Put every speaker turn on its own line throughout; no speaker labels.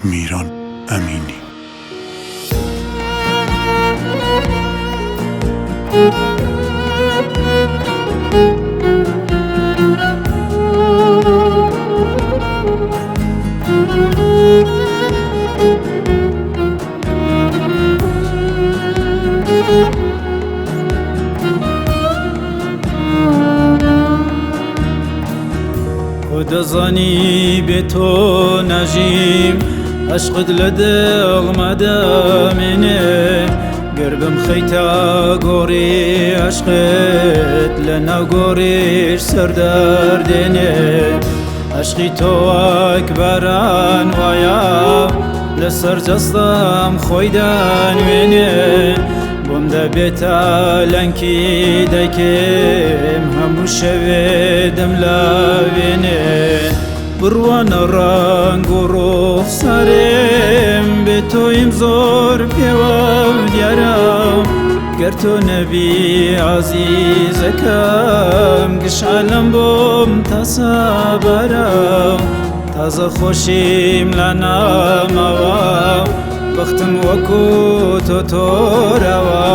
میران ئەمینی.
خۆ دەزانی بێ تۆ ناژیم، عەشقت لە دڵما دەمێنێ. گەر بمخەیتە گۆڕی عەشقت، لە ناو گۆڕیش سەردەردێنێ. عەشقی تۆ وەک باران وایە، لەسەر جەستەم خۆی دەنوێنێ. بۆم دەبێتە لەنکی دایکم، هەموو شەوێ دەم لاوێنێ. بڕوانە ڕەنگ و ڕوخسارێم، بێ تۆیم زۆر پێوە دیارە. گەر تۆ نەبی ئازیزەکەم، گشت عالەم بۆم تاسەبارە. تازە خۆشیم لا ناماوە، بەختم وەکو تۆ تۆراوە.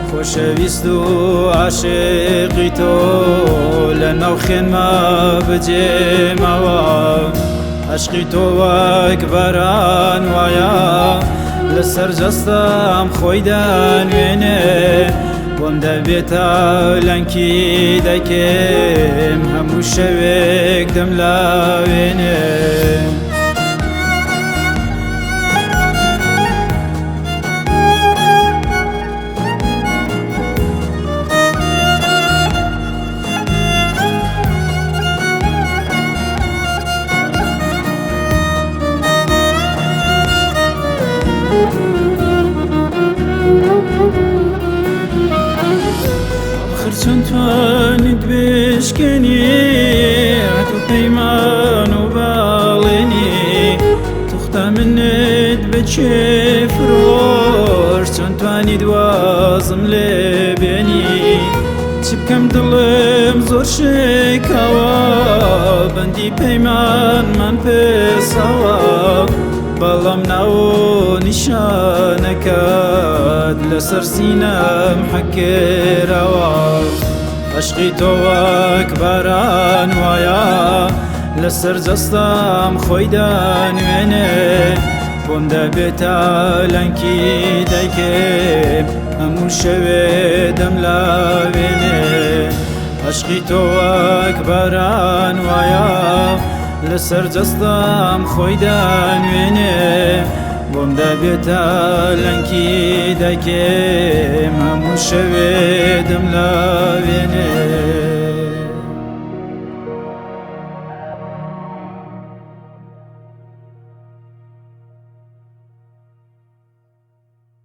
خۆشەویست و عاشقی تۆ لە ناو خوێنما بەجێ ماوە. عەشقی تۆ وەک باران وایە، لەسەر جەستەم خۆی دەنوێنێ. بۆم دەبێتە لەنکی دایکم، هەموو شەوێک دەم لاوێنێ. ئاخر چۆن توانیت بشکێنی عەهد و پەیمان و بەڵێنی؟ توختا منت بە کێ فرۆشت؟ چۆن توانیت وازم لێ بێنی؟ چ بکەم دڵم زۆر شکاوە، بەندی پەیمانمان پساوە. بەڵام ناو و نیشانەکەت لەسەر سینەم حەکراوە. عەشقی تۆ وەک باران وایە، لەسەر جەستەم خۆی دەنوێنێ. بۆم دەبێتە لەنکی دایکم، هەموو شەوێ دەم لاوێنێ. عەشقی تۆ وەک باران وایە، لەسەر جەستەم خۆی دەنوێنێ. بۆم دەبێتە لەنکی دایکم، هەموو شەوێ دەم لاوێنێ.